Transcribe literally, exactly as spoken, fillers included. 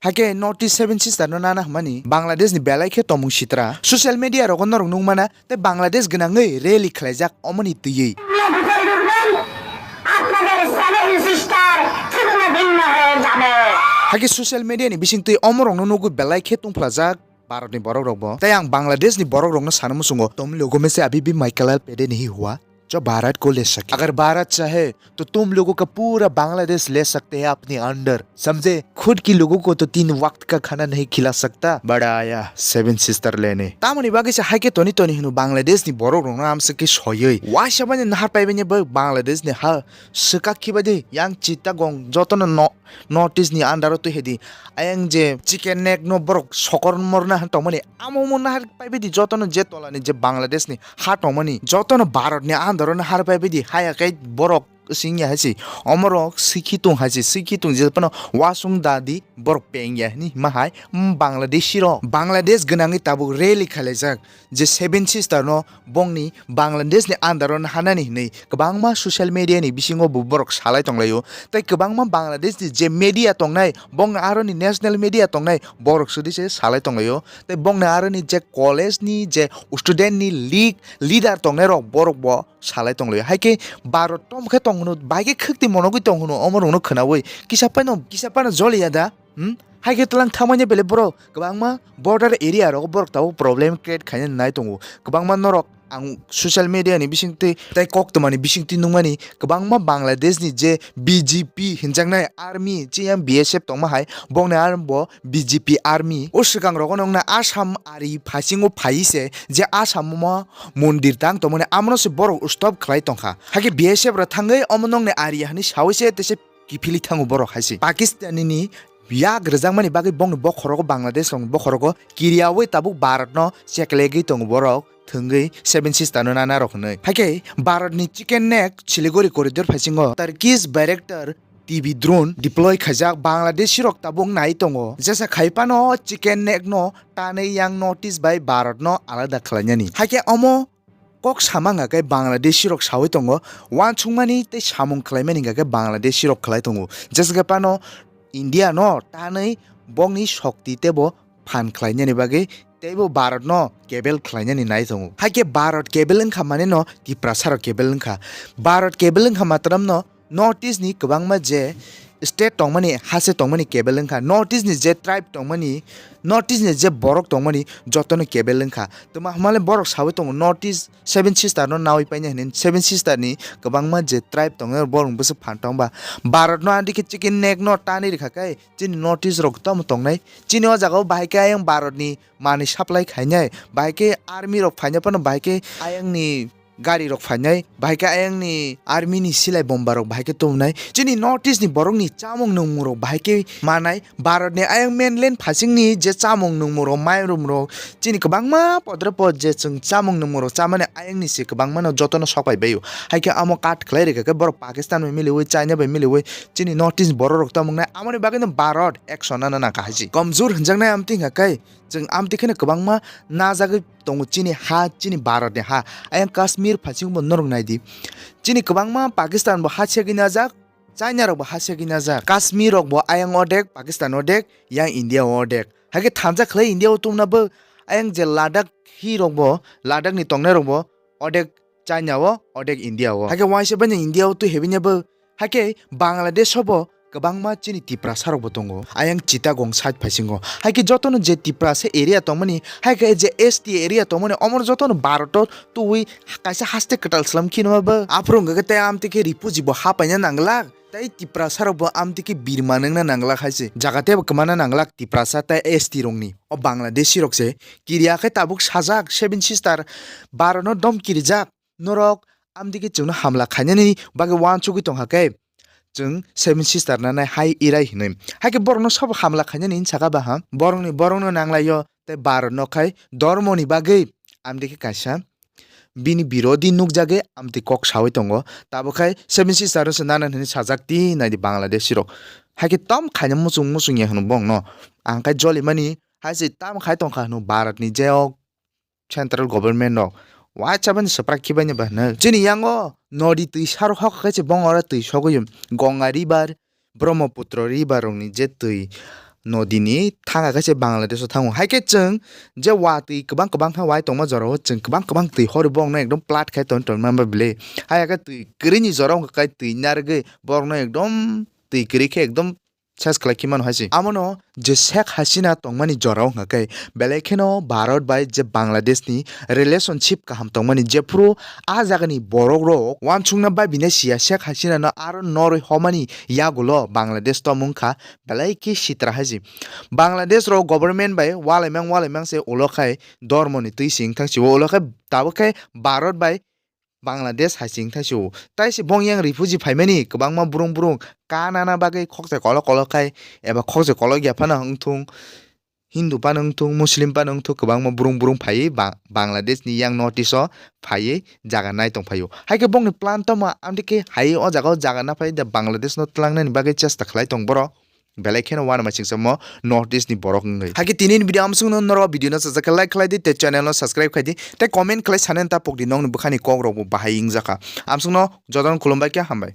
Hakhe North East Seven Sister no nana hwnmani Bangladesh ni belai khe tongmung sitra. Social media rogo norok nukmana tei Bangladesh gwnangwi rally khlaijak omoni twiwi. আপনাদের seven sister চিহ্ন ভিন্ন হয়ে যাবে। Hakhe social media ni bisingtwi omorokno nugwi belai khe tungphlajak Bharat ni borok rokbo. Tei ang Bangladesh ni borok rokno sana muchungo, "तुम लोगों में से अभी भी माइकल एल पेडे नहीं हुआ जो भारत को ले सके। अगर भारत चाहे तो तुम लोगों का पूरा बांग्लादेश ले सकते हैं अपने अंडर, समझे? खुद की लोगों को तो तीन वक्त का खाना नहीं खिला सकता, बड़ा आया सेवन सिस्टर लेने।" Tamoni bagwi se hai khe toni toni hino Bangladesh ni borok rokno amswk khe soywi. Waisa bani nahar paibaini bo Bangladesh ni ha swkak khibaidi yang Chittagong jotono no North East ni under o twi hedi. Ayang je chicken neck no borok sokor morna han tongmani, amo morna har paibaidi jotono je tolani je Bangladesh ni ha tongmani, jotono Bharat ni under o no har paibaidi haya kai borok singya hai se. Omorok sikhi tung hai se, sikhi tung je phano wasung dadi borok pengya hini ma hai, mm, Bangladeshi rok, Bangladesh gwnangwi tabuk rally khalaijak. Je Seven Sister no bongni Bangladesh ni under o hanani hinwi kwbangma social media ni bisingo bo borok salai tonglaio. Tei kwbangma Bangladesh ni je media tongnai, bongni aro ni national media tongnai, borok sudi se salai tonglaio. Tei bongni aro ni je college ni je student ni league leader tongnai rok borok bo salai tonglaio. Hai khe Bharat tom khe tong hwno, bai khe khwktwi monogwi tong hwno, omo rokno khwnawi kisa phano, kisa phano joliya da. Hmm? Hai khe tlang thangmani bele borok kwbangma border area rogo borok tabuk problem create khaina nai tongo. Kwbangma norok ang social media ni bisingtwi tei koktwma ni bisingtwi nukmani kwbangma Bangladesh ni je B G P hinjaknai army, chiyang B S F tongma hai, bongni army bo B G P army. O swkang rogo nokna Assam ari phasingo phai se je Assam o mondir tang tongmani amono se borok stop khlai tongkha. Hai khe B S F rok thangwi omo nokni ari hani sawi se tei se kiphilwi thango borok hai se. Pakistan ni yak rwjakmani bagwi bongni bokhorogo Bangladesh rokni bokhorogo kiriyawi tabuk Bharat no cheklegwi tongo borok thwngwi Seven Sister no nana rok hwnwi. Hai khe Bharat ni chicken neck Siliguri corridor phaisingo Turkish Bayraktar T B drone deploy khaijak Bangladeshi rok tabuk nai tongo. Jesa khai phano chicken neck no tanwi yang North East bai Bharat no alada khlainani. Hai khe omo kok sama hwnka khe Bangladeshi rok sawi tongo, wansukmani tei samung khlaimani hwnka khe Bangladeshi rok khlai tongo. Jesa khe phano India no tanwi bongni shokti teibo phan khlainani bagwi teibo Bharat no kebel khlainani nai tongo. Hai khe Bharat kebel wngkha mane no Tiprasa rok kebel wngkha. Bharat kebel wngkha matram no North East ni kwbangma je state tongmani, hase tongmani kebel wngkha. North East ni je tribe tongmani, North East ni je borok tongmani jotono kebel wngkha. Tuma hwnmale borok sawi tongo North East Seven Sister no nawi paina hwnwi. Seven Sister ni kwbangma je tribe tongo borok bwswk phan tongba. Bharat no andikhe chicken neck no tanwi rwkha khe chini North East rok tamo tongnai. Chini o jaga o bahai khe ayang Bharat ni manwi supply khainai. Bahai khe army rok phaina phano bahai khe ayang ni gari rok phainai, bahai khe ayang ni army ni silai bomba rok bahai khe tubunai. Chini North East ni borok ni chamung nungmung rok bahai khe manai. Bharat ni ayang mainland phasing ni je chamung nungmung rok, mairum rok, chini kwbangma podre pod je chwng chamung nungmung rok chamani ayang ni se kwbangma no joto no sok pai bai o. Hai khe amo cut khlai rwkha khe borok Pakistan bai miliwi, China bai miliwi, chini North East borok rok tamo wngnai. Amoni bagwi no Bharat action nana nangkha hai se. Kamjor hwnjaknai amtwi hwnka khe chwng amtwi kheno kwbangma najagwi tongo chini ha, chini Bharat ni ha. Ayang Kashmir phasing bo norok nai di. Chini kwbangma Pakistan bo ha segwi najak, China rok bo ha segwi najak. Kashmir rok bo ayang odek, Pakistan odek, yang India odek. Hai khe thansa khlai India o tongna bo ayang je Ladakh hi rok bo, Ladakh ni tongnai rok bo odek China o, odek India o. Hai khe waisa bani India o twi hebini bo. Hai khe Bangladesh o bo kwbangma chini Tiprasa rok bo tongo. Ayang Chittagong side phaisingo. Hai khe jotono je Tiprasa area tongmani, hai khe je S T area tongmani, omor jotono Bharat o twi kaisa haste kwtal slam khino bo. Aphuru wngkha khe tei amtwi khe refugee bo ha paina nanglak. Tei Tiprasa rok bo amtwi khe birma nungna nanglak hai se. Jaga tei bo kwmana nanglak Tiprasa tei S T rokni. O Bangladeshi rok se kiriya khe tabuk sajak Seven Sister Bharat no dom kirijak. Norok amtwi khe chwngno hamla khainani bagwi wansugwi tongkha khe, chwng Seven Sister nanai hai irai hinwi. Hai khe borokno sabo hamla khainani hinwi saka baha. Borokni, borokno nanglaio tei Bharat no khai dhormoni bagwi amtwi khe kaisa bini birodhi nukjagwi amtwi kok sawi tongo. Tabuk khai Seven Sister no se nana hinwi sajak ti naidi Bangladeshi rok. Hai khe tom khaina muchung muchung ya hwno bongno. Ang khai jolimani hai se tam khai tongkha hwno Bharat ni je o central government rok. Waisa bani swprak khibaini ba hwnwi. Chini yango nodi twi sarok hok khe se bong oro twi sogwi Ganga river, Brahmaputra river rokni je twi nodi ni thanga khe se Bangladesh o thango. Hai khe chwng je watwi kwbang kwbang kha wai tongma jora o chwng kwbang kwbang twi hor borok no ekdom plat khai ton ton ma bile. Hai khe twi kwrwi ni jora wngkha khe twi narwgwi borok no ekdom twi kwrwi khe ekdom ses khlai khe mano hai se. Amo no je Sheikh Hasina tongmani jora wngkha khe belai kheno Bharat bai je Bangladesh ni relationship kaham tongmani jephuru a jaga ni borok rok wansukna bai bini siya Sheikh Hasina no aro norwi homani yagulo Bangladesh tomung kha belai khe sitra hai se. Bangladesh rok government bai walaimang walaimang se ulo khai dormo ni twi sing thang si o ulo khai tabuk khai Bharat bai Bangladesh hai sing thang si o. Tai se bong yang refugee phaimani kwbangma burung burung kanana bagwi khoksa kolok kolok khai eba khoksa kolok ya phano wngthung Hindu phano wngthung Muslim phano wngthung kwbangma burung burung phaiwi Ba-, Bangladesh ni yang North East o phaiwi jaga nai tong phaio. Hai khe bongni plan tamo amtwi khe hai o jaga o jaga na phai da Bangladesh no twlangnani bagwi chesta khlai tong borok. Belai kheno uanama singsa mo North East ni borok wngwi. Hai khe tini ni video amsung no norok video no sajak khe like khlai di tei channel no subscribe khai di tei comment khlai sanani ta pok di nokni bwkhani kok rok bo bahai wngjakha. Amsung no jotono khulumbai khe hambai.